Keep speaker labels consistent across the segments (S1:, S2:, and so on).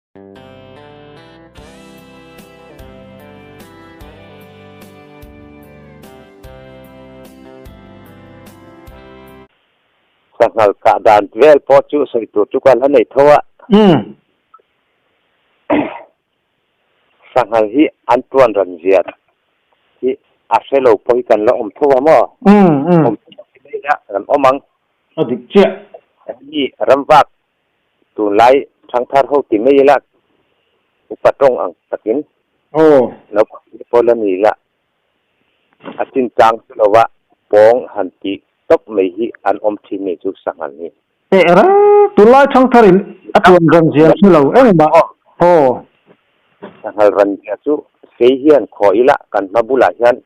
S1: Sanghal kah dan vel pawh chu sawi tur chu ka la nei tho a. Sanghal hi an tuan ran zia hi a hre lo pawh hi kan la awm tho a maw? Awm tho a kan awm ang.
S2: A dik chiah.
S1: Hemi ramvak Tunlai thangthar ho ti mai ila upa tawng ang takin naupang te pawh la ni ila a chinchang chu lova pawng han tih tawp mai hi an awm thin ni chu sanghal hi.
S2: Teh reng tunlai thangthar in a tuan ran zia chu lo engmah aw.
S1: Sanghal ran zia chu fei hian khaw ila kan hma bulah hian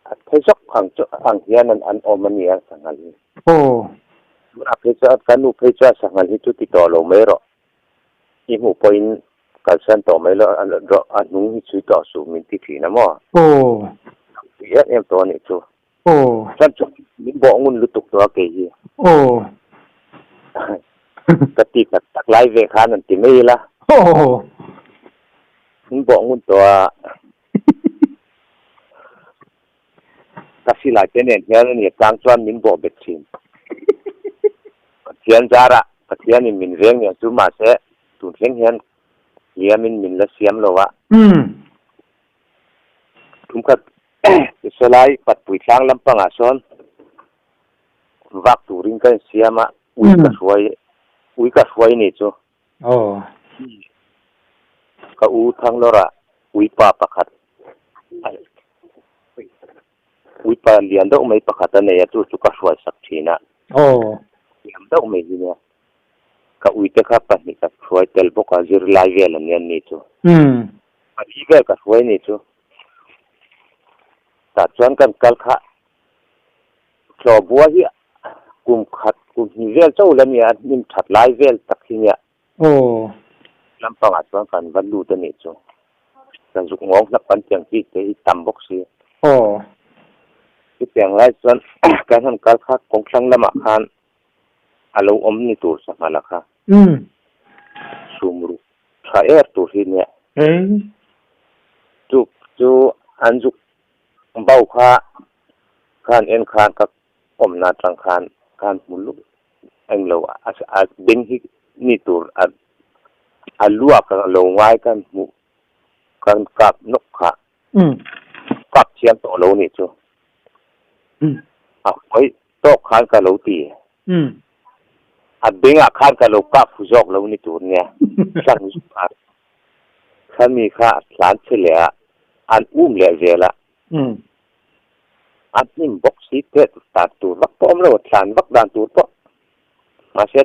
S1: A the zawk ang chu ang hian an awm a nia sanghal hi.
S2: Aw.
S1: Tunah phei chuan ka nu phei chuan sanghal hi chu ti tawh lo mai rawh. I hmuh pawhin kalsan tawh mai lo rawh a hnung hi chhui tawh suh min ti thin a maw?
S2: Aw.
S1: Ka pui em em tawh a nih chu.
S2: Aw.
S1: Chuan chu min bawh ngun lutuk tawh a kei hi.
S2: Aw.
S1: Ka ti tak tak lai ve khan an ti mai ila.
S2: Aw.
S1: Min bawh ngun tawh a. Ka silai te nen hian a ni atang chuan min bawh bet thin. Pathian zarah Pathianin min veng nen chu mahse tun thleng hian hliamin min la siam lo a. Tumkhat Sawlai Patpui tlang lampangah sawn vak turin ka insiam a, ui ka hruai ui ka hruai ni chu.
S2: Aw.
S1: Ka u Thanglawra uipa pakhat uipa lian deuh mai pakhat a nei a, chu chu ka hruai sak thin a.
S2: Aw.
S1: Lian deuh mai hi nia. Ka uite kha pahnih ka hruai tel bawk a, zirlai vel an nia ni chu. Pali vel ka hruai ni chu. Tah chuan kan kal kha Tlawhbua hi kum khat kum hnih vel chauh la nia, hnim that lai vel tak hi nia.
S2: Aw.
S1: Lampangah chuan kan va lut a nih chu. Kan zuk ngawng hlap kan tiang chi te hi tam bawk si.
S2: Aw.
S1: Chutiang lai chuan kan han kal kha kawngthlang lamah khan a lo awm ni tur sanghala kha.
S2: Umm.
S1: Sumruk tha er tur hi nia.
S2: Ei.
S1: Chu chu an zuk Bau kha khan en khan ka awmna atang khan khan hmu lup englo a beng hi ni tur a a luak a lo ngai kan hmuh kan kap nawk kha kap thiam tawh lo nih chu a huai tawk khan ka lo ti a bengah khan ka lo kap fu zawk lo ni tur nia hlang zuk a Khami kha a tlan che leh a, an um leh zel a. A hnim bawk si te dan tur vak pawh awm lo, tlan vak dan tur pawh. Mahse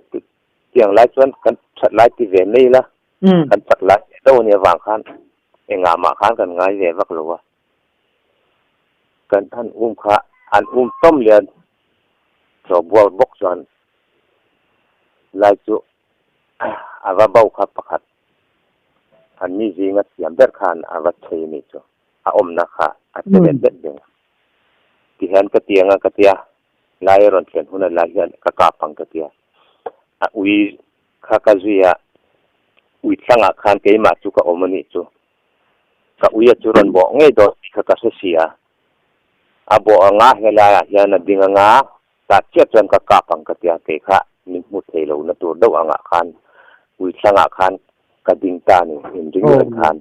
S1: tiang lai chuan kan that lai ti ve mai ila, kan chak lai ve deuh a nih avang khan engah mah khan kan ngai ve vak lo a. Kan han um kha an um tawm leh a, chaw bual bawk chuan lai chu a va bo kha pakhat An ni zinga thiam ber khan a va chei a nih chu. A awmna kha a che let let reng a. Tihian ka ti anga ka tia, lai a rawn thlen hunah lai hian ka kap ang ka tia. A ui kha ka zui a, ui thlangah khan keimah chu ka awm a nih chu. Ka ui a chu rawn bawh ngei dawn tih kha ka hre si a. A bawh anga helaiah hian a ding anga Tah chiah chuan ka kap ang ka tia, kei kha min hmu thei lo na tur deuh angah khan Uithlangah khan ka ding ta a ni, inring reng khan.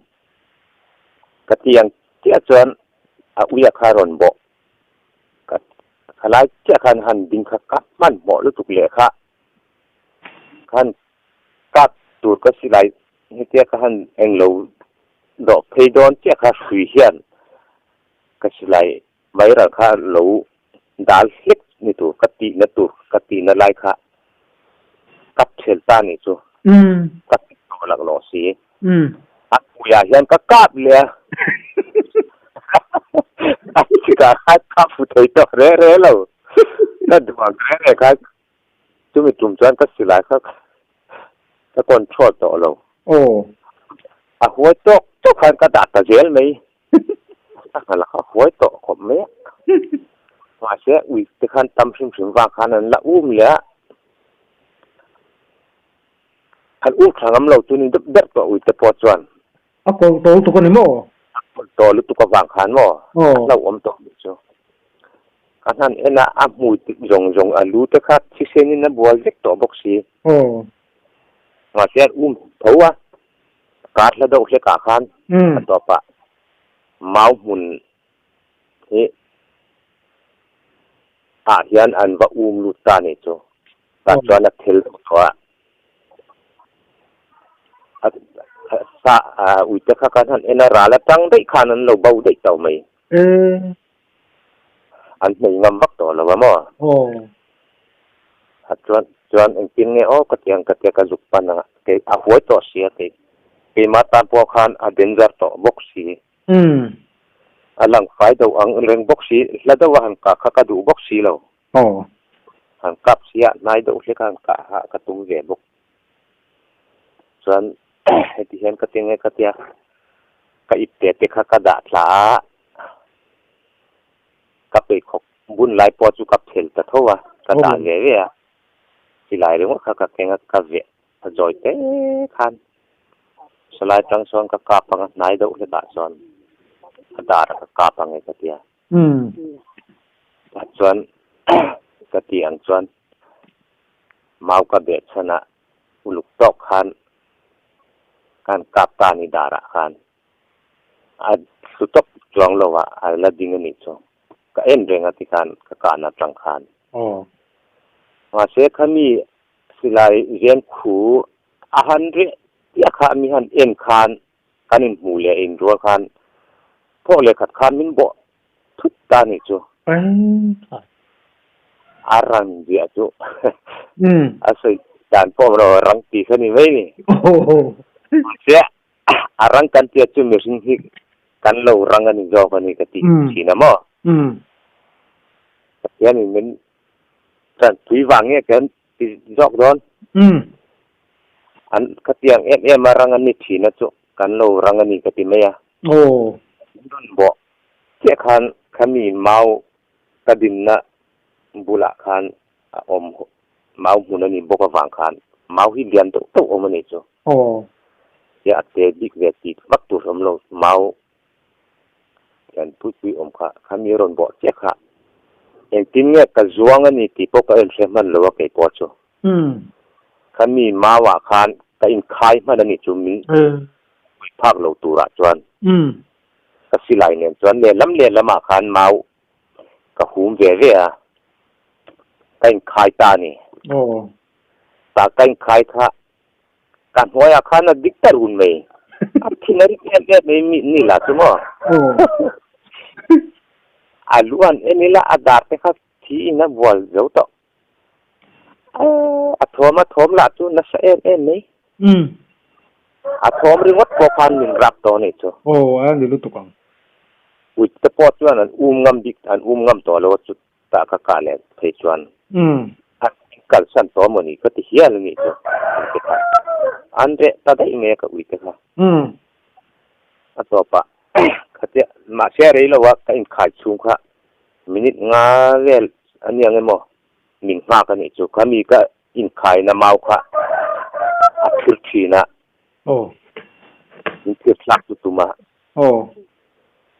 S1: Ka ti ang chiah chuan a uia kha rawn bawh ka khalai chiah khan han ding kha ka hmanhmawh lutuk leh kha khan kap tur ka silai hetia ka han englo dawh phei dawn chiah kha hrui hian ka silai Vairal kha lo dal hlek ni tur ka tihna tur ka tihna lai kha kap thel ta nih chu ka ti tawh lak lawh si. A hmuiah hian ka kap leh a, a chikah khan ka fu thei tawh reh reh lo. Ka duh ang reh reh khan chumi tum chuan ka silai kha ka control tawh lo. A huai tawk tawk khan ka dah ta zel mai. A hna lakah huai tawh khawp mai a. Mahse ui te khan tam hrim hrim vang khan an la um leh a. An um tha ngam lo chu ni deuh deuh tawh uite pawh chuan.
S2: A kawlh tawh lutuk a ni maw?
S1: A kawlh tawh lutuk avang khan maw? A hlauhawm tawh nih chu. Ka hnan en a, a hmui tik zawng zawng a lu te kha thisenin a bual vek tawh bawk si. Mahse an um tho a, kar hla deuh hlekah khan a tawpah mau hmun hi ah hian an va um lut ta nih chu. Tah chuan a thil deuh tawh a, a sa uite kha khan han en a, ral atang daih khan an lo bo daih tawh mai. An hmei ngam vak tawh lo a maw? A chuan chuan engtin nge aw ka ti ang ka tia ka zuk pan a, kei a huai tawh si a kei keimah tan pawh khan a danger tawh bawk si. A lang fai deuh ang reng bawk si, hla deuh a han kah kha ka duh bawk si lo. Han kap sia hnai deuh hlek a han kah ha ka tum ve bawk. Chuan heti hian ka ti nge ka tia ka ip te te kha ka dah thla a, ka pheikhawk bun lai pawh chu ka phel ta tho a, ka dah ve ve a, silai ringawt kha ka keng a ka veh a zawi te khan salai tang sawn ka kap ang a hnai deuh hlekah chuan a dar a ka kap ang e ka tia. Tah chuan ka tih ang chuan mau ka beh chhan a uluk tawk khan ka han kap ta a ni darah khan a hlu tawp chuang lo a a la ding a nih chu ka en reng a tikhan ka kahna atang khan. Mahse khami silai zen khu a han reh chiah kha mi han en khan Kan inhmuh leh inrual khan thawk leh khat khan min bawh thut ta nih chu. A rang ziah chu a sawi dan pawh lo rang tih kha ni mai ni. Mahse a rang kan tia chu mihring hi kan lo rang a ni zawk a ni ka ti thin a maw. Pathianin min tanpui vang nge kan ti zawk dawn. An khatiang em em a rang an ni thin a chu kan lo rang a ni ka ti mai a. Rawn bawh chiah khan khami mau ka dinna bulah khan a awm mau hmun a ni bawk avang khan mau hi lian deuh deuh awm a ni chu. Tia a te bik ve tih vak tur awm lo mau Thian pui pui awm kha khami rawn bawh chiah kha engtin nge ka zuang a ni tih pawh ka en hre hman lo a kei pawh chu. Khami mauah khan ka inkhai hman a ni chu min pui phak lo turah chuan ka silai nen chuan lehlam lehlamah khan mau ka hum ve ve a, ka inkhai ta a ni. Tah ka inkhai kha Ka hnuaiah khan a dik ta run mai. A thin a rik em em mai mi ni lah chu maw. A lu an en ila a dar te kha thi in a bual zo tawh. A thawm a thawm lah chu nasa em em mai. A thawm ringawt pawh khan min rap tawh a nih chu.
S2: Aw a ni lutuk ang.
S1: Uit te pawh chuan an um ngam bik an um ngam tawh lo a chu Tah ka kah leh phei chuan a kalsan tawh amaw ni ka ti hial a nih chu an ti kha. An reh ta daih mai a ka ui te kha. A tawpah khatia mahse a rei lo a ka inkhai chhung kha minute nga vel a niang emaw min nghak a nih chu. Khami ka inkhaina mau kha a thir thin a. Min thir thlak chu tum a.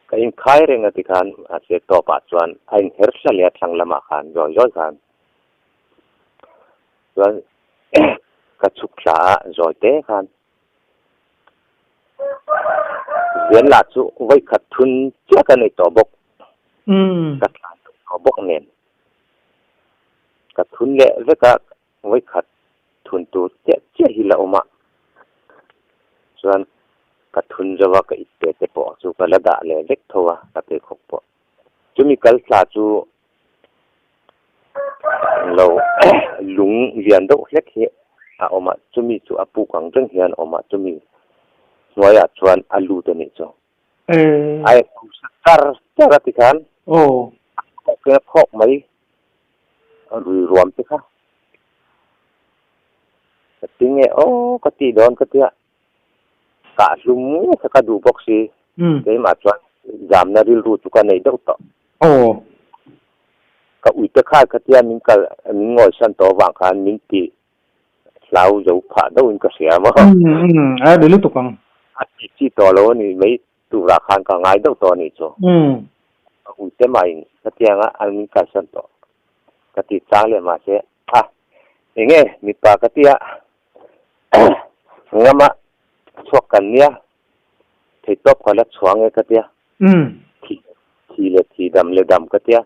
S1: Ka inkhai reng a tikhan mahse tawpah chuan a inher thla leh a thlang lamah khan zawi zawi khan chuan ka chhuk thla a zawi te khan zen lah chu vawi khat thun chiah ka nei tawh bawk ka tlan tawh bawk nen ka thun leh vek a vawi khat thun tur chiah chiah hi la awm a, chuan ka thun zo a, ka ip te te pawh chu ka la dah leh vek tho a, ka pheikhawk pawh. Chumi kal thla chu lo lung lian deuh hlek hi a awm a, chumi chu a puk ang reng hian a awm a, chumi hnuaiah chuan a lut a nih chu. A engpawh char char a tikhan a khawk mai. A rui ruam te kha ka ti nge aw ka tih dawn ka tia kah hlum nge kha ka duh bawk si keimah chuan zamna rilru chu ka nei deuh tawh. Ka ui te kha ka tia min kal min ngawisan tawh avang khan min ti. hlau zo phah deuhin ka hria maw.
S2: Umm a ni lutuk ang.
S1: A ti chi tawh lo a ni mai turah khan ka ngai deuh tawh a nih chu. Ka ui te mahin hetianga an min kalsan tawh ka ti chang leh mahse a enge mipa ka tia ngama chhuak kan nia theitawp ka la chhuang e ka tia thi thi leh thi dam leh dam ka tia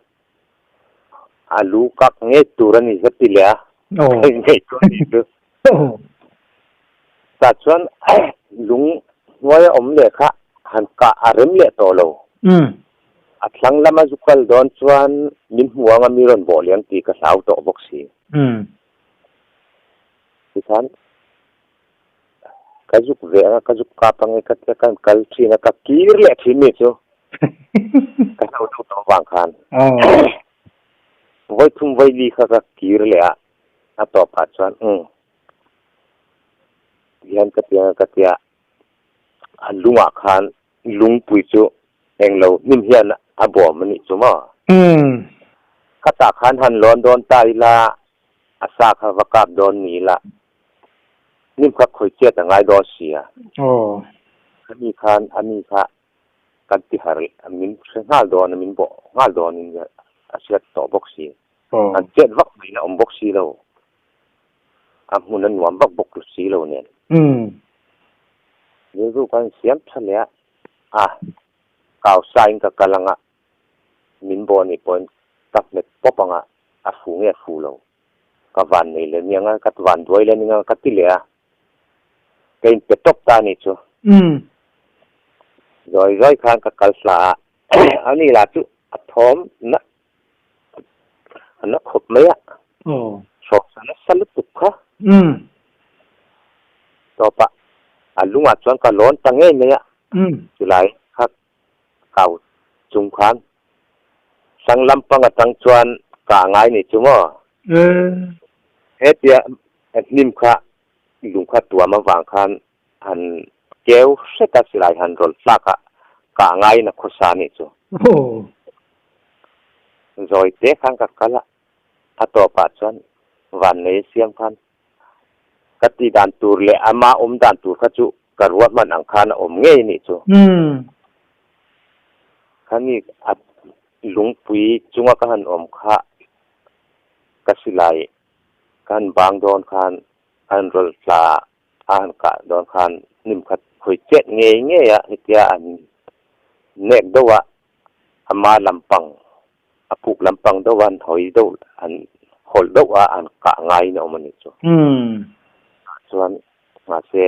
S1: A lu kak ngei tur a ni zet ti leh a, ka in ngei tur a nih chu. Tah chuan lung hnuaia awm leh kha han kah a rem leh tawh lo. A thlang lama zu kal dawn chuan min hmu anga mi rawn bawh leh ang tih ka hlau tawh bawk si. Tikhan ka zuk ve anga ka zuk kap ange ka tia ka kal thin a ka kir leh thin mi chu ka hlo deuh tawh avang khan vawi thum vawi li kha ka kir leh a a tawp ah chuan umm tihian ka tia ka tia a lungah khan lungpui chu englo hnim hian a bawm a nih chu maw khatah khan han lawn dawn ta ila a sa kha va kap dawn ni ila Hnim kha khawi chiat a ngai dawn sia. Ani khan ani kha kan ti har min hre nghal dawn a, min bawh nghal dawnin a hriat tawh bawk si. An chet vak mai na awm bawk si lo. A hmun a nuam vak bawk si lo nen. Rilru kan siam tha leh a, a kau sa in ka kal anga min bawh anih pawhin ka hmet pawp anga a fu nge a fu lo. Ka van nei leh nia nga, ka van duai leh nia nga ka ti leh a, ka in pe tawp ta a nih chu. Zawi zawi khan ka kal hla a, a ni lah chu a thawm na a na khawp mai a, hrawk sa nasa lutuk kha. Tawpah a lungah chuan ka lawn ta ngei mai a, chulai kha kau chung khan sang lampang atang chuan ka ngai ni chu maw? Hetia hnim kha lung kha tuam avang khan han keu hret a silai han rawl tlak a ka ngaiin a khawsa a nih chu. Zawi te khan ka kal a, a tawpah chuan vannei a siam khan Ka tih dan tur leh ama awm dan tur kha chu ka ruahman ang khan a awm ngei a nih chu. Khani a lungpui chunga ka han awm kha ka silai ka han bang dawn khan a han rawlh tla a han kah dawn khan hnim khat khawi chet ngei ngei a hetia an nek deuh a ama lampang A puk lampang deuh a an hawi deuh an hawlh deuh a an kah ngaiin a awm a nih chu. Tah chuan mahse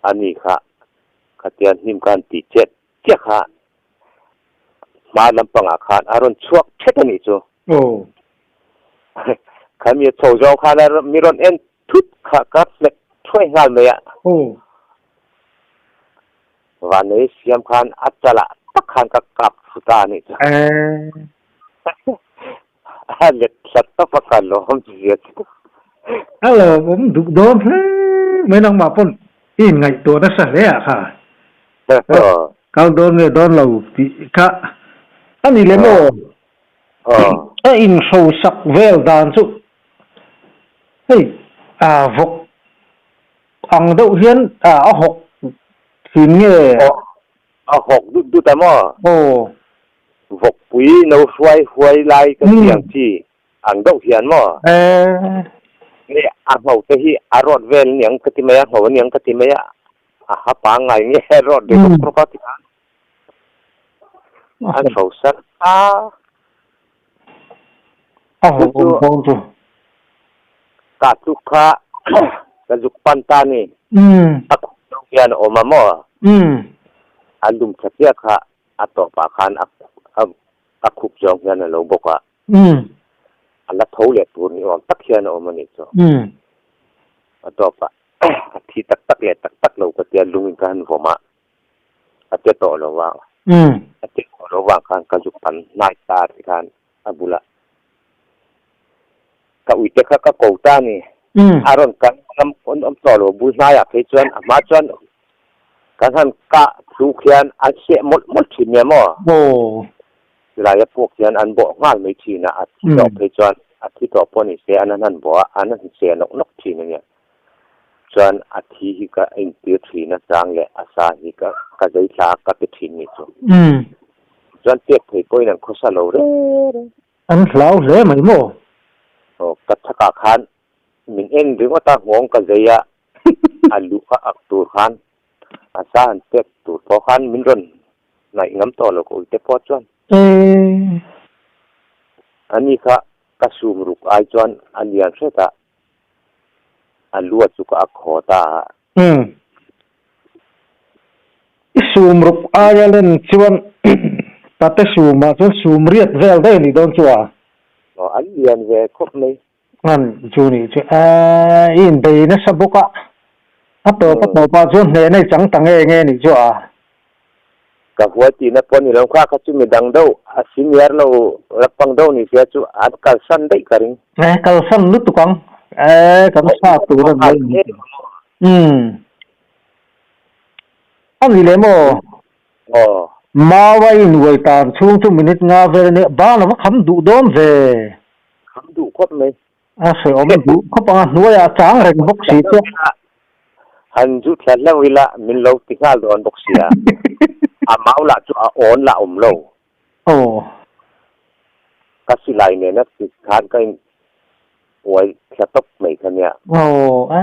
S1: a ni kha khatia hnim kha an tih chet chiah kha hma lampangah khan a rawn chhuak thet a nih chu. Khami a chho zawng khan a mi rawn en thut kha ka hmet thuai nghal mai a. Vanei siam khan a chalah tak khan ka kap thu ta a nih chu. A let hlat tawp a ka lawm zia chu.
S2: A lawmawm duh dawn hle mai nangmah pawn i inngaihtuah nasa hle ah kha. Kal dawn nge dawn lo tih kha a ni lem aw. A inhrosak vel dan chu hei vawk Ang deuh hian a hawk thin nge?
S1: Aw, a hawk dut dut a maw?
S2: Aw.
S1: Vawkpui no hruai huai lai ka ti ang chi ang deuh hian maw?
S2: Ee.
S1: Nge a ngho te hi a rawt vel aniang ka ti mai a, ngho aniang ka ti mai a, a ha pangngai nge a rawt ve rawk rawk a ti khan an hrosa a.
S2: A hawk awm dawn chu.
S1: Ka chu kha ka zuk pan ta ni. A khup deuh hian a awm a maw? A lum tha chiah kha a tawpah khan a khup zawng hian a lo bawk a. A la tho leh tur ni awm tak hian a awm a nih chu. A tawpah a thi tak tak leh tak tak lo ka tia lungin ka han vawm a. A che tawh lo vang. A che tawh lo vang khan ka zuk pan hnai ta ti khan a bulah ka uite kha ka ko ta a ni. A rawn kal lam an awm tawh lo bul hnaiah phei chuan a hma chuan kan han kah thluk hian an seh mawlh mawlh thin nia maw? Silai a puak hian an bawh nghal mai thin a, a thi tawh phei chuan a thi tawh pawh ni se an han bawh a, an han seh nawk nawk thin a nia. Chuan a thi hi ka entir thin a chang leh a sa hi ka ka zei thla a ka pe thin ni chu. Chuan pek thei pawhin an khawsa lo reng reng.
S2: An hlau hle mai maw?
S1: Aw, ka chhakah khan min en ringawt a, nghawng ka zei a, a lu kha ak tur khan a sa han pek tur pawh khan min rawn hnaih ngam tawh lo ka uite pawh chuan. Ani kha ka sum ruk ai chuan a lian hret a. A lua chu ka a khaw ta a.
S2: Umm. I sum ruk aia len chuan Pate sumah chuan sum riat vel daih a nih dawn chu a.
S1: Aw, an lian ve khawp mai.
S2: An chu nih chu a, i inbei nasa bawk a. A tawp a tawpah chuan hnehna i chang ta nge nge nih chu a.
S1: Ka huai tihna pawh ni lo kha, kha chu midang deuh a senior lo rapang deuh ni sia chu an kalsan daih ka ring.
S2: Eh kalsan lutuk ang eh kan sa tur a ni. Umm a ni leh maw?
S1: Aw.
S2: Mau a invuai tan chhung chu minute nga vel a nia, ban a va kham duh dawn ve.
S1: Kham duh khawp mai.
S2: A hrehawm duh khawp ang a, hnuaiah a chang reng bawk si chu.
S1: Han zu thla hlauh ila min lo ti nghal dawn bawk sia. A mau lah chu a awn lah awm lo.
S2: Aw.
S1: Ka silai nena ti khan ka in uai thla tawp mai kha nia.
S2: Aw a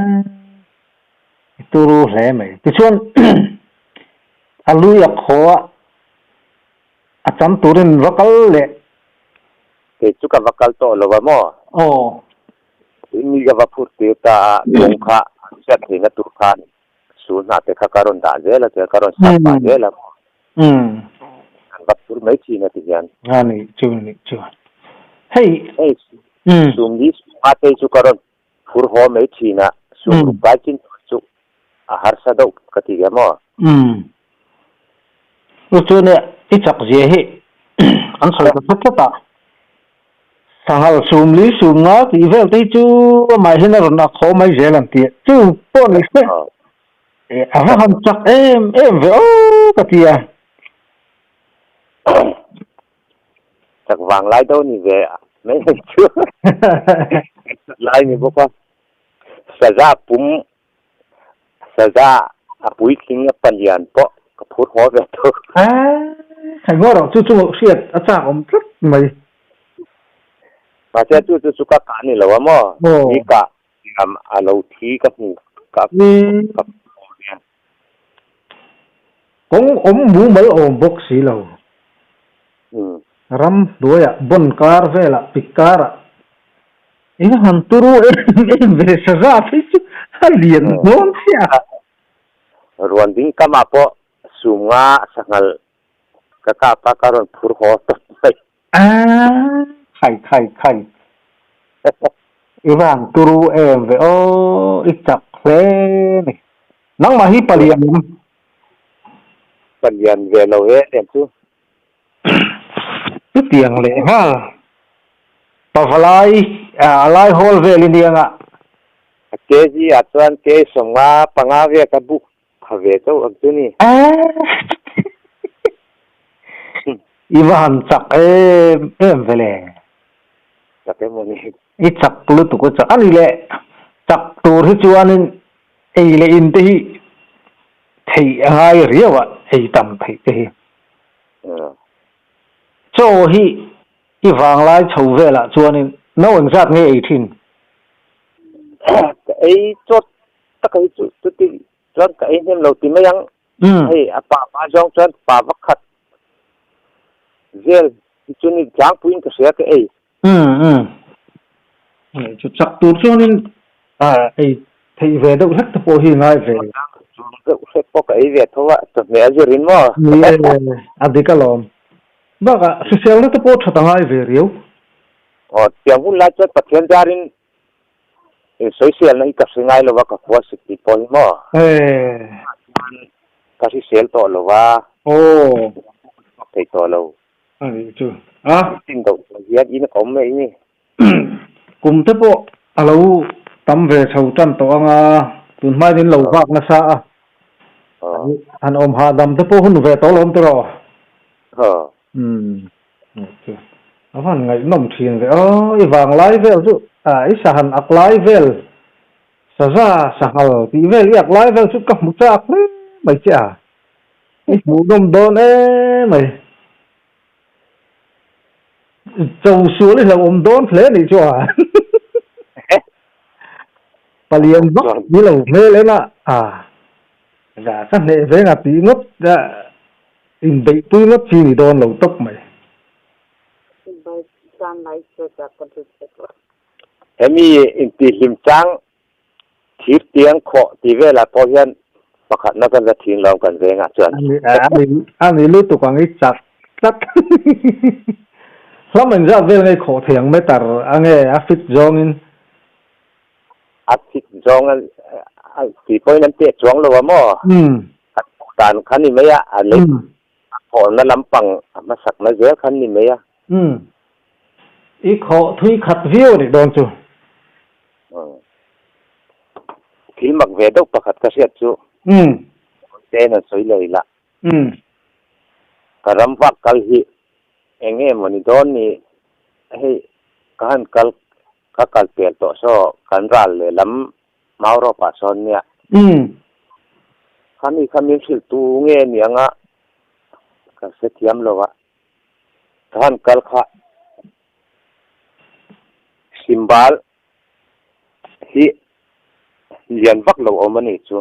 S2: i turu hle mai. Tichuan a lui a khaw a, a cham turin va kal leh.
S1: Kei chu ka va kal tawh lo a maw?
S2: Aw.
S1: Mi ka va phur tir ta a, kawng kha an hriat theihna tur khan sul hna te kha ka rawn dah zel a, chuan ka rawn sat pah zel a maw? An va phur mai thin a ti hian.
S2: A nih chu, nih chu. Hei.
S1: Hei, sumli sumnga te chu ka rawn phur haw mai thin a, sum ruk kai chin tur chu a harsa deuh ka ti em aw?
S2: Umm. Chu chu nia i chak zia hi an sawi ta tlat tlat a. Sanghal sum li sum nga tih vel te hi chu amah hian a rawn ak haw mai zel ang tih chu pawh ni se a va han chak em em ve aw ka ti a.
S1: Chak vang lai deuh ni ve mai ang chu. Lai ni bawk a. Saza pum Saza a puitling a palian pawh ka phur haw ve tho.
S2: A, khai ngaw rawh, chu chu hriat a chak awm tlat mai.
S1: Mahse chu chu chu ka kah ni lo a maw? Mi kah lam a lo thi ka hmu ka ka hmu nia.
S2: Kawng awm mumal awm bawk si lo. Ram hnuaiah bon kar velah pik karah Eng han turu em em ve saza phei chu a lian dawn chiah a.
S1: Ruan ding kamah pawh sum nga sanghal ka kap a, ka rawn phur haw tawp mai.
S2: Aaa khai khai khai. I va han turu em ve aw, i chak hle ni. Nangmah hi palian em?
S1: Palian ve lo e em chu.
S2: Chutiang leh nghal pavalai a lai hawl vel i niang a.
S1: Kg ah chuan K 55 vel ka buk pha ve chauh ang chu ni.
S2: I va han chak em em ve le.
S1: Chak em aw ni.
S2: I chak lutuk a chak a ni le. Chak tur hi chuanin ei leh in te hi theih a ngai riau a, ei tam theih te hi. Chaw hi i vanglai chho velah chuanin no engzat nge ei thin?
S1: Ka ei chawt tak hi chu chuti chuan ka ei hnem lo ti mai ang. Hei a pa pa zawng chuan pa vakhat vel hi chu ni tlangpuiin ka hria ka ei.
S2: Chu chak tur chuanin ei theih ve deuh hlek te pawh hi ngai ve.
S1: Deuh hlek pawh ka ei ve tho a, chawhmeh a zirin maw?
S2: Ni e, a dik alawm. Bakah hriselna te pawh that a ngai ve riau.
S1: Aw, tiang hun lai chuan Pathian zarin sawiselna hi ka hre ngai lo va, ka khua sik tih pawh hi maw? Ka hrisel tawh lo va, ka thei tawh lo.
S2: A nih chu a.
S1: Tin deuh tawh hian in a ka awm mai ni.
S2: Kum te pawh a lo tam ve chho tan tawh ang a, tun hmain in lo vak nasa a. Han awm hahdam te pawh hun ve tawh lo awm tiraw? Umm chu a van ngaihnawm thin ve aw, i vanglai vel chu i sahan ak lai vel. Saza sanghal tih vel iak lai vel chu ka hmu chak hle mai che a, i hmuhnawm dawn em mai. Cho sual i hlauhawm dawn hle nih chu a. Palian vak ni lo hmel en a, a ka hneh veng a tih ngawt a inbeihpui ngawt chi ni dawn lo tawp mai.
S1: Hemi intihhlim chang thir tiang khawh tih velah pawh hian pakhatna kan la thin lo kan vengah chuan.
S2: A ni lutuk ang i chak tlat. Hlam engzat vel nge khawh thei ang meter a nge a fit zawngin?
S1: A fit zawng a tih pawhin an teh chuang lo a maw? A thawh dan kha ni mai a, a lei a khawhna lampang a hmasakna zel kha ni mai a.
S2: I khawh thui khat viau a nih dawn chu.
S1: Thil mak ve deuh pakhat ka hriat chu ten an sawi leh ila. Ka ram vak kal hi eng nge maw ni dawn ni hei ka han kal ka kal pel tawh saw kan ral leh lam Maurawp ah sawn nia. Khami kha min hrilh tu nge ni anga ka hrethiam lo a. Ka han kal kha Simbal hi lian vak lo awm a nih chu.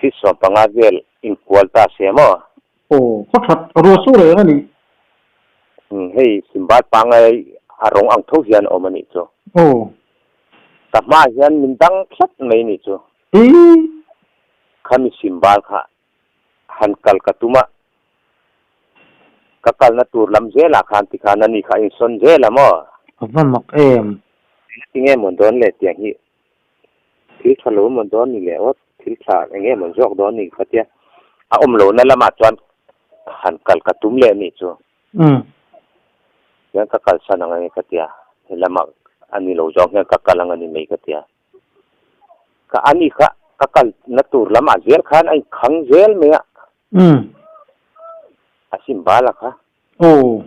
S1: Feet 15 vel inkual ta se maw?
S2: Aw, khaw that ruah su reng a nih.
S1: Hei Simbal pangai a rawng ang tho hian awm a nih chu.
S2: Aw.
S1: Ka hmaah hian min dang tlat mai a nih chu. Khami Simbal kha han kal ka tum a, ka kalna tur lam zelah khan tikhan ani kha a insawn zel a maw?
S2: A va mak em?
S1: Engati nge mawn dawn le tiang hi thil tha lo mawn dawn ni le aw thil tha eng nge mawn zawk dawn ni ka tia a awm lohna lamah chuan han kal ka tum leh anih chu. Tiang ka kalsan ang ange ka tia helamah a ni lo zawng hian ka kal ang a ni mai ka tia. Ka ani kha ka kal na tur lam ah zel khan a in khang zel mai a. A sim bal a kha.
S2: Aw.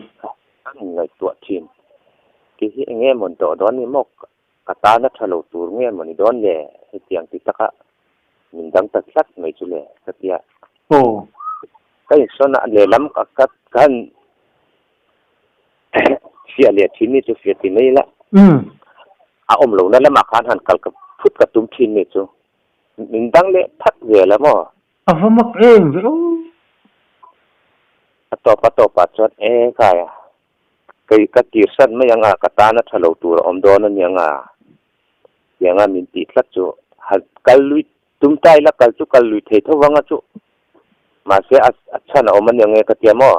S1: Ka in ngaihtuah thin. Kei hi eng nge mawn tawh dawn ni maw? Ka tan a tha lo tur nge maw ni dawn le? Hetiang ti taka min dang ta tlat mai chu le ka tia.
S2: Aw.
S1: Ka in sawn a lehlam ka ka han Fiah leh thin ni chu fiah ti mai ila. A awm lohna lamah khan han kal ka phut ka tum thin ni chu min dang leh phat zel a maw?
S2: A va mak em ve aw.
S1: A tawp a tawpah chuan e kai a, kei ka tir san mai anga ka tan a tha lo tur a awm dawn a nia nga tianga min tih tlat chu han kal lui tum ta ila kal chu kal lui thei tho vang a chu mahse a chhan a awm a nia nge ka tia maw?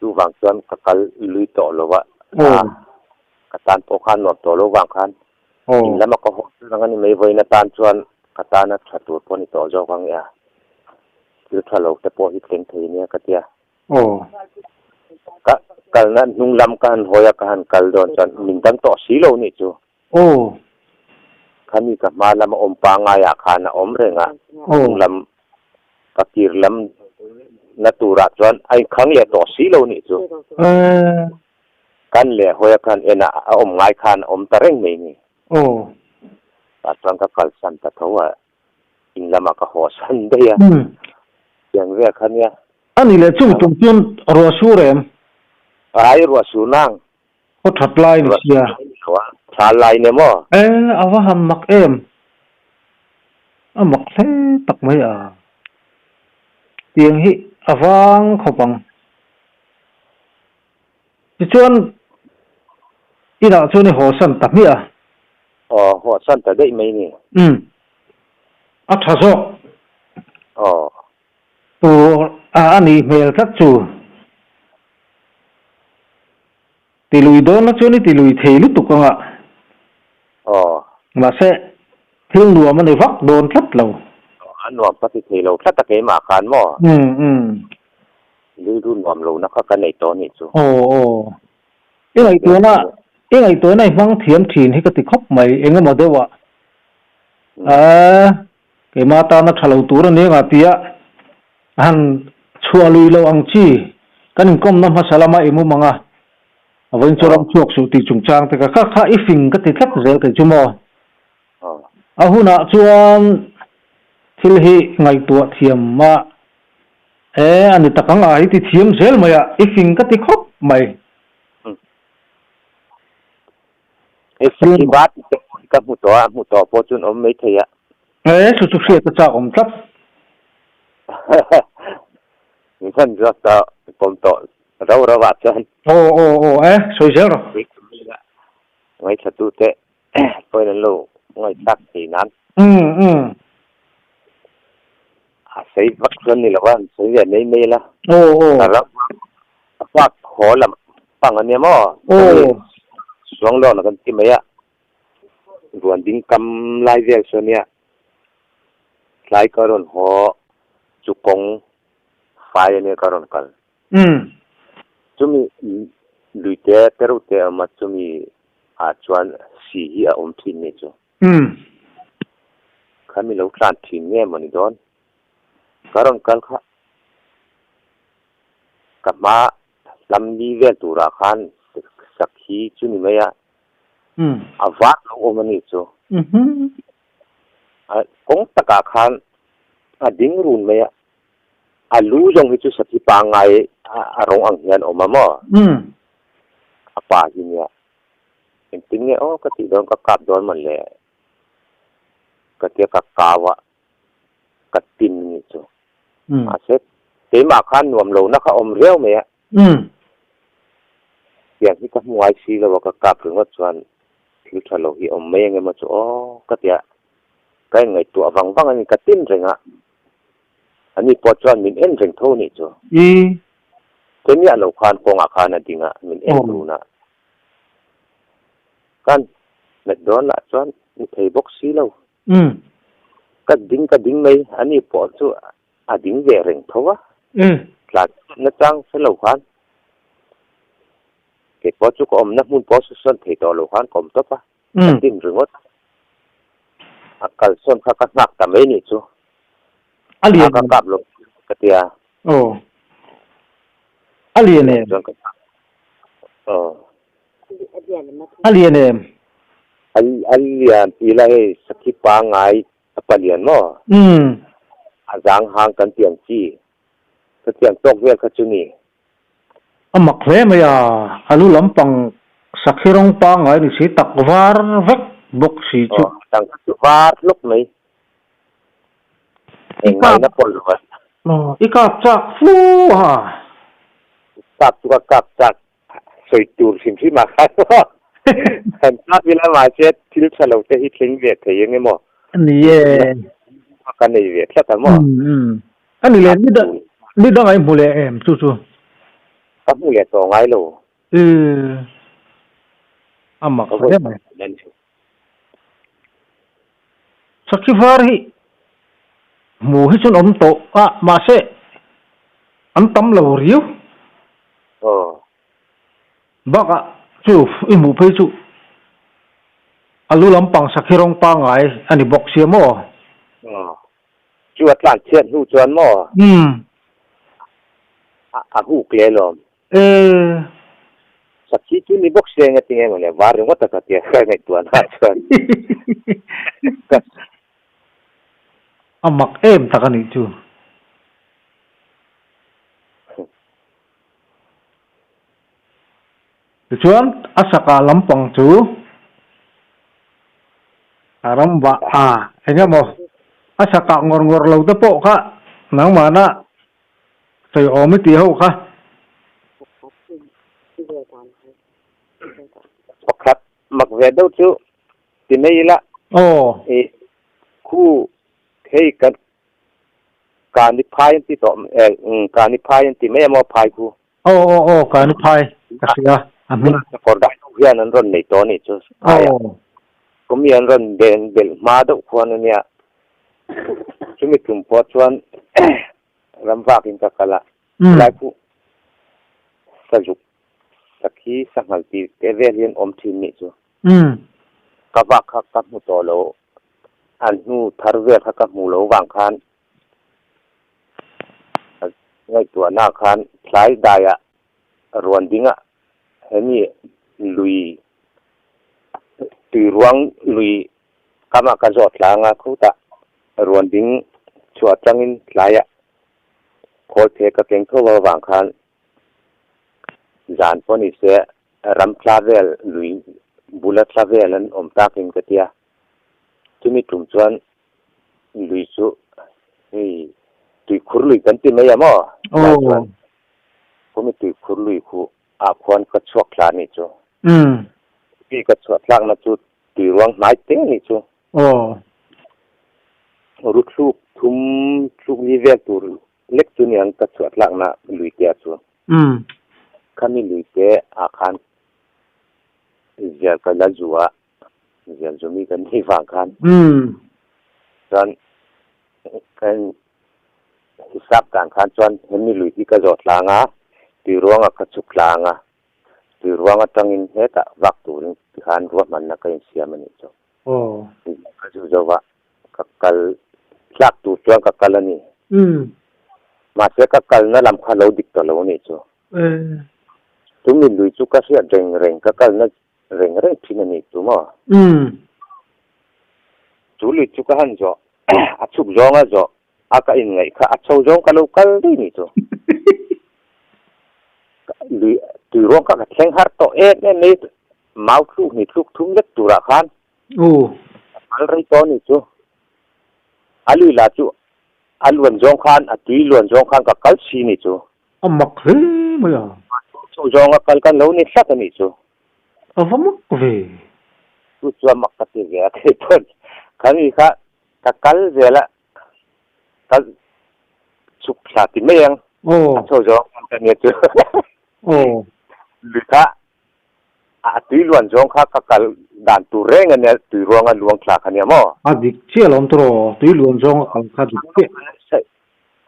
S1: Chuvang chuan ka kal lui tawh lo a, ka tan pawh khan nuam tawh lo vang khan in lama ka haw chu rang a ni mai vawiin atan chuan ka tana tha tur pawh a ni tawh zawk ang e a, thil tha lo te pawh hi thleng thei nia ka tia. Ka kalna hnung lam ka han hawi a, ka han kal dawn chuan min dang tawh si lo nih chu. Khami ka hma lama awm pangaiah khan a awm reng a, hnung lam ka kir lam na turah chuan a inkhang leh tawh si lo nih chu. Kan leh hawi a khan enah a awm ngai khan a awm ta reng mai ni. Tah chuan ka kalsan ta tho a, in lamah ka haw san daih a, tiang vel kha nia.
S2: A nih leh chung tum chuan ruah sur em?
S1: Ai ruah sur nang.
S2: Khaw that lai ni sia.
S1: Tha lai ne maw?
S2: E, a va han mak em? A mak hle tak mai a. Tiang hi a vang khawp ang. Tichuan, inah chuan i haw san ta hmiah a.
S1: Aw, haw san ta daih mai ni.
S2: Umm, a tha zawk.
S1: Aw.
S2: Tur a nih hmel tlat chu. Ti lui dawn la chuan i ti lui thei lutuk ang a.
S1: Aw.
S2: Mahse, thil nuam a ni vak dawn tlat lo.
S1: A nuam ka ti thei lo tlat a keimah khan maw?
S2: Umm umm.
S1: Rilru nuam lo na kha ka nei tawh anih chu.
S2: Aw aw. I ngaihtuahna i ngaihtuahna i hmang thiam thin hi ka ti khawp mai eng emaw deuh ah. Aaa keimah tana tha lo tur a ni anga tia a han chhuah lui lo ang chi kan inkawmna hmasa lama i mum ang a. A vawiin chu ram chhuak suh tih chungchang te kha kha kha i fing ka ti tlat zel kei chu maw. A hunah chuan thil hi ngaihtuah thiam a e a ni tak ang a hi ti thiam zel mai a i fing ka ti khawp mai.
S1: Hei sakhi bat te ka hmu tawh a, hmu tawh pawh chuan awm mai thei a.
S2: E chu chu hriat a chak awm tlat.
S1: Min hman zawk tawh, pawm tawh rau rau ah chuan.
S2: Aw aw aw e, sawi zel rawh.
S1: Ngaithla tute pawhin an lo ngaihthlak thei nan.
S2: Umm umm.
S1: A sawi vak chuan ni lo a, an sawi ve mai mai la.
S2: Aw aw.
S1: A ram a fak haw lam pang a nia maw?
S2: Aw.
S1: Suanglawn a kan ti mai a, ruan ding kam lai vel chu a nia. Tlai ka rawn haw chu kawng fai a nia ka rawn kal.
S2: Umm.
S1: Chumi lui te te reuh te a awm a, chumi ah chuan si hi a awm thin ni chu.
S2: Umm.
S1: Khami lo tlan thin nge maw ni dawn? Ka rawn kal kha ka hma hlam li vel turah khan sakhi chu ni mai a, a var lo awm a ni chu. A kawng takah khan a ding run mai a, a lu zawng hi chu sakhi pangngai a rawng ang hian a awm a maw? A pa hi nia. Engtin nge aw ka tih dawn ka kap dawn mawn le ka tia ka kau a ka tin a nih chu. Mahse keimah khan nuam lo na kha awm riau mai a. Tiang hi ka hmu ngai si lo a ka kap ringawt chuan thil tha lo hi awm mai engemaw chu aw ka tia ka inngaihtuah vang vang a ni ka tin reng a. Ani pawh chuan min en reng tho a nih chu. Chemiah lo khan kawngah khan a ding a min en run a. Kan hmet dawn lah chuan ni thei bawk si lo. Ka ding ka ding mai, ani pawh chu a ding ve reng tho a. Tlan chhiatna chang hre lo khan kei pawh chu ka awmna hmun pawh sawn sawn thei tawh lo khan ka awm tawp a, ka tin ringawt a. A kal sawn kha ka nghak ta mai nih chu.
S2: A lian
S1: ka kap lo ka tia.
S2: Aw. A lian em?
S1: Aw.
S2: A lian em?
S1: A lian ti la hei sakhi pangngai a palian maw?
S2: Umm.
S1: A zang hang kan tiang chi. Ka tiang tawk vel kha chu ni.
S2: A mak hle mai a, a lu lampang sakhi rawng pangngai ni si tak var vek bawk si chu.
S1: Aw, a dang kha chu var hlawk mai. Engmahina pawlh lo a.
S2: Aw, i kap chak fu a.
S1: Kap chu ka kap chak sawi tur hrim hrim ah khan maw han kap ila mahse thil tha lo te hi thleng ve thei eng emaw.
S2: Ni e.
S1: Ka nei ve tlat a maw.
S2: A ni le, ni dang a i hmu leh em chu chu?
S1: Ka hmu leh tawh ngai lo.
S2: A mak hle mai. Sakhi var hi hmu hi chuan awm tawh a, mahse an tam lo riau. Bakah chu i hmuh phei chu a lu lampang sakhi rawng pangngai a ni bawk sia maw?
S1: Chu a tlan chhiat hnu chuan maw? A huk leh alawm.
S2: Ee.
S1: Sakhi chu ni bawk se enga tinge mawle var ringawt a ka tia ka ngaihtuah na chuan.
S2: A mak em tak a nih chu. Tichuan a saka lampang chu a ram vah a eng emaw a saka ngawr ngawr lo te pawh kha nangmahna Sawi awm i tih ho kha.
S1: Pakhat mak ve deuh chu ti mai ila.
S2: Aw.
S1: I khu hei kan kani phai an ti tawh kani phai an ti mai emaw phai khu.
S2: Aw aw aw kani phai ka hria a hming.
S1: Kawr dai deuh hian an rawn nei tawh a nih chu.
S2: Aw.
S1: Kawmi an rawn belh hma deuh khuan ania. Chumi tum pawh chuan ram vakin ka kal a, helai pawh sazuk, sakhi, sanghal tih te vel hian awm thin nih chu. Ka vak kha ka hmu tawh lo, an hnu thar vel kha ka hmu lo vang khan ngaihtuahna khan thlai daiah ruan dingah. Hemi lui tuiruang lui kamah ka zawh tlang a, khutah ruan ding chhuah atangin tlaiah khawl phe ka keng tho avang khan zan pawh ni se ram thla vel lui bula thla vel an awm takin ka tia. Chumi tum chuan lui chu hei tuikhur lui kan ti mai a maw? Lai chuan khumi tuikhur lui khu ah khuan ka chhuak thla a nih chu. Tui ka chhuah thlakna chu tui ruang hnai te a nih chu. Ruthluk thum thluk li vel tur lek chu niang ka chhuah tlakna lui te ah chu. Khami lui te ah khan zial ka la zu a, zial zu mi kan nih vang khan. Chuan kan hisap dan khan chuan hemi lui hi ka zawh tlang a, tui ruangah ka chhuk tlang a, tui ruang atangin hetah vak turin tikhan ruahmanna ka insiam a nih chu. Ka zu zo va, ka kal tlak tur chuan ka kal a ni. Mahse ka kalna lam kha lo dik ta lo a nih chu. Tumi lui chu ka hriat reng reng, ka kalna reng reng thin a nih chu maw? Chu lui chu ka han zawh, a chhuk zawng a zawh a ka inngaih kha a chho zawng ka lo kal daih nih chu. Lui tui ruang kha ka thleng har tawh em em mai, mau thluk hnih thluk thum lek turah khan ka kal rei tawh a nih chu. A lui lah chu a luan zawng khan a tui luan zawng khan ka kal si nih chu.
S2: A mak hle mai a.
S1: Chho zawnga kal kan lo ni tlat a nih chu.
S2: A va mak ve.
S1: Chu chuan mak ka ti ve a thei pawn. Kha mi kha ka kal zel a, ka chhuk thla ti mai ang. A chho zawng kal ka nia chu. Lui kha a tui luan zawng kha ka kal dan tur reng a nia, tui ruanga luang thla kha nia maw?
S2: A dik chiah lo awm tawh, tui luan zawng a kal kha dik chiah.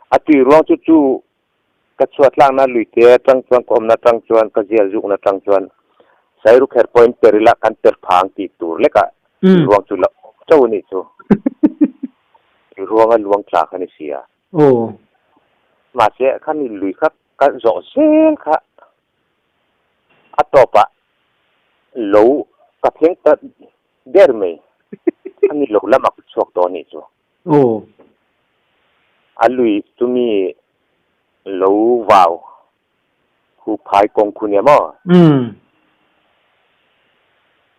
S1: A tui ruang chu chu ka chhuah tlakna lui te atang chuan ka awmna atang chuan ka zial zukna atang chuan Sairukher pawhin per ila kan per phang tih tur lekah tui ruang chu la awm chauh a nih chu. Tui ruanga luang tla kha ni si a. Mahse khami lui kha ka zawh zel kha a tawpah lo ka thleng ta der mai. Khami lo lamah ka chhuak tawh a nih chu.
S2: Aw.
S1: A lui chu mi lo vau khu phai kawng khu nia maw?
S2: Umm.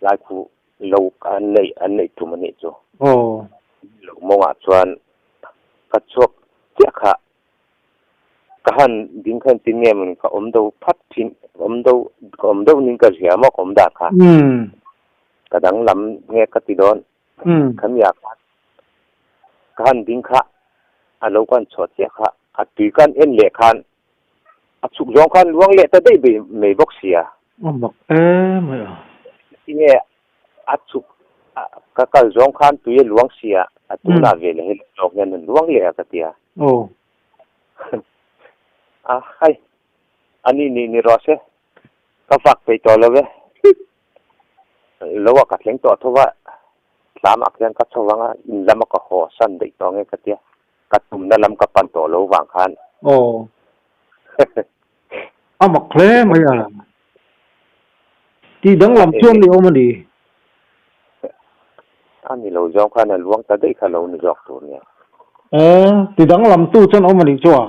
S1: Lai khu lo an neih an neih tum a nih chu.
S2: Aw.
S1: Lo mawngah chuan ka chhuak chiah kha ka han ding khan tin nge maw ka awm do phat thin awm do ka awm deuh nin ka hria maw ka awm dan kha.
S2: Umm.
S1: Ka danglam nge ka ti dawn. Khami ah khan ka han ding kha a lo kan chhuah chiah kha a tui kan en leh khan a chhuk zawng khan luang leh ta daih bai mai bawk sia.
S2: A mak em mai a.
S1: Tinge a chhuk ka kal zawng khan tui a luang sia a tunah ve leh hei zawng hian an luang leh a ka tia.
S2: Aw.
S1: A hai a ni nih ni rawh se ka vak peih tawh lo ve. Lo a ka thleng tawh tho va, tlamah khian ka chho vang a, in lama ka haw san daih tawh nge ka tia, ka tumna lam ka pan tawh lo vang khan.
S2: Aw. A mak hle mai a. Tih danglam chuan ni awm a ni.
S1: A ni lo zawng khan a luang ta daih kha lo ni zawk tur nia.
S2: Aw, ti danglam tu chuan awm a nih chu a.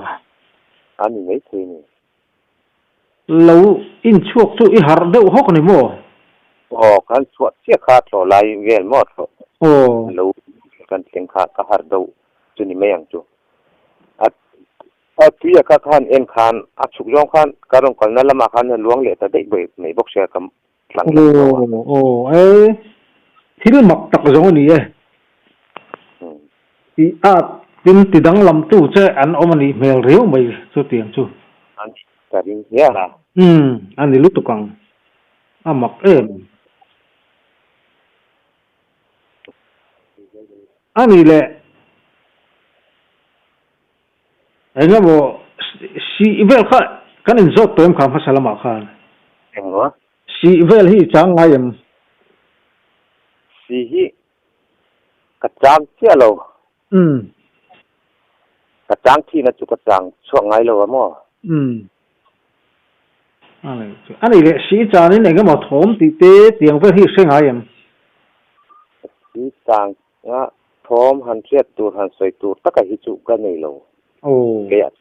S1: A ni maithei ni.
S2: Lo inchhuak chu i harh deuh hawk a ni maw?
S1: Aw, kan chhuah chiah kha thlawh lai vel maw thlawh?
S2: Aw.
S1: Lo kan thleng kha ka harh deuh chu ni mai ang chu. A a tuia kha khan en khan a chhuk zawng khan ka rawn kalna lamah khan a luang leh ta daih mai bawk sia ka tlang lam zawng a.
S2: Aw, aw, e thil mak tak zawng a ni e. I a tin ti danglam tu che an awm a nih hmel riau mai chutiang chu.
S1: A nih ka ring hial a.
S2: Umm, a ni lutuk ang. A mak em. A nih leh eng emaw sih vel kha kan inzawt tawh em kha hmasa lamah khan?
S1: Engmaw?
S2: Sih vel hi i chang ngai em?
S1: Sih hi Ka chang chiah lo.
S2: Umm.
S1: Ka chang thihna chu ka chang chhuak ngai lo a maw?
S2: Umm. A nei chu. A nei leh si chanin eng emaw thawm tih te tiang vel hi hre ngai em?
S1: Si changa thawm han hriat tur han sawi tur taka hi chu ka nei lo.
S2: Aw.
S1: Kei ah.